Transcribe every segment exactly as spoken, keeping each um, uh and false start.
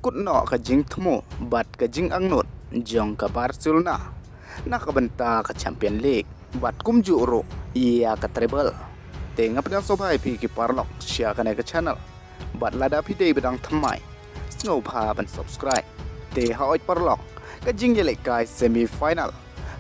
kut noh ka jingthmu bad ka jingangnud jong ka Barcelona na ka bynta ka Champion League bad kumjuh ruh ïa ka treble. Te nga pdiang sngewbha ïa phi ki paralok sha kane ka channel, bad lada phi dei ba dang thymmai, sngewbha ban subscribe. Te hooid paralok, ka jingïalehkai semi final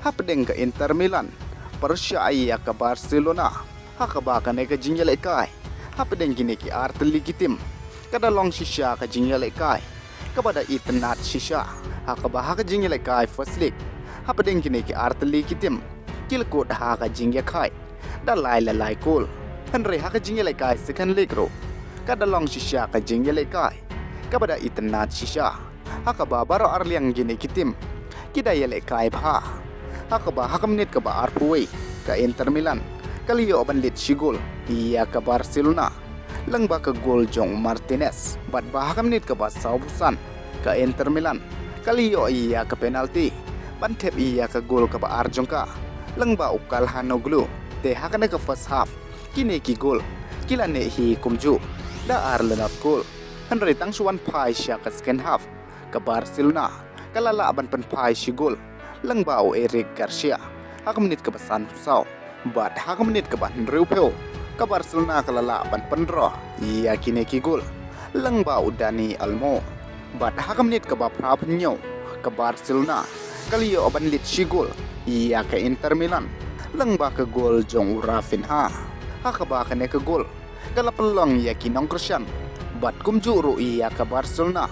hapdeng ka Inter Milan pyrshah ïa ka Barcelona, ha kaba kane ka jingïalehkai hapdeng kine ki artylli ki tim ka da long shisha ka jingïalehkai kaba da itynnad shisha, ha kaba ha ka jingïalehkai first leg hapdeng kine ki artylli ki tim ki la kut ha ka jingïakhai da lai la lai kol. Hynrei ha ka jingïalehkai second leg ruh ka da long shisha ka jingïalehkai kaba da itynnad shisha, ha kaba baroh arliang kine ki tim ki da ïalehkai bha. Ha kaba ha ka minit kaba arphew wei ka Inter Milan ka la ïoh ban lead shi gol ïa ka Barcelona lyngba ka gol jong u Martinez, bad ba ha ka minit kaba sawphew san ka Inter Milan ka la ïoh ïa ka penalty ban thep ïa ka gol kaba ar jong ka lyngba u Calhanoglu. Te ha kane ka first half kine ki gol ki la neh hi kumjuh da ar la nod kol. Hynrei tang shu wan phai sha ka second half ka Barcelona ka la lah ban pynphai shi gol lyngba u Eric Garcia ha ka minit kaba sanphew saw, bad ha ka minit kaba hynriewphew ka Barcelona ka la lah ban pyndraw ïa kine ki gol lyngba u Dani Olmo. Bad ha ka minit kaba phraphew hynñiew ka Barcelona ka la ïoh ban lead shi gol ïa ka Inter Milan lyngba ka gol jong u Raphinha, ha kaba kane ka gol ka la pynlong ïa ki nongkyrshan bad kumjuh ruh ïa ka Barcelona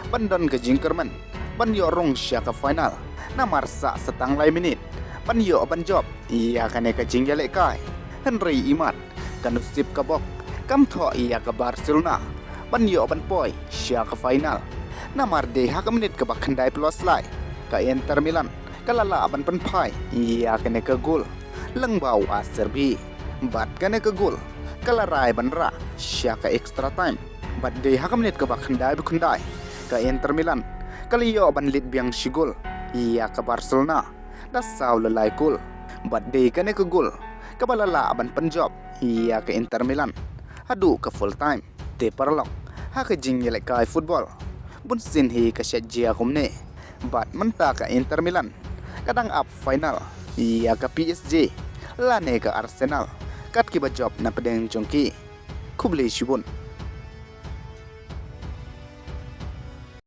ban don ka jingkyrmen ban ïoh rung sha ka final, namar sah sa tang lai minit ban ïoh ban jop ïa kane ka jingïalehkai. Hynrei imat ka nusip ka bok kam thoh ïa ka Barcelona ban ïoh ban poi sha ka final, namar dei ha ka minit kaba khyndaiphew lai ka Inter Milan ka la lah ban pynphai ïa kane ka gol lyngba u Acerbi, bad kane ka gol ka la rai ban rah sha ka extra time. Bad dei ha ka minit kaba khyndaiphew khyndai ka Inter Milan ka la ïoh ban lead biang shi gol ïa ka Barcelona da saw la lai kol, bad dei kane ka gol kaba la lah ban pynjop ïa ka Inter Milan haduh ka full time. Te paralok, ha ka jingïalehkai football bunsien hi ka shet jia kumne. Bad mynta ka Inter Milan ka dang ap final ïa ka P S G lane ka Arsenal kat kiba jop na pdeng jong ki. Khublei shibun.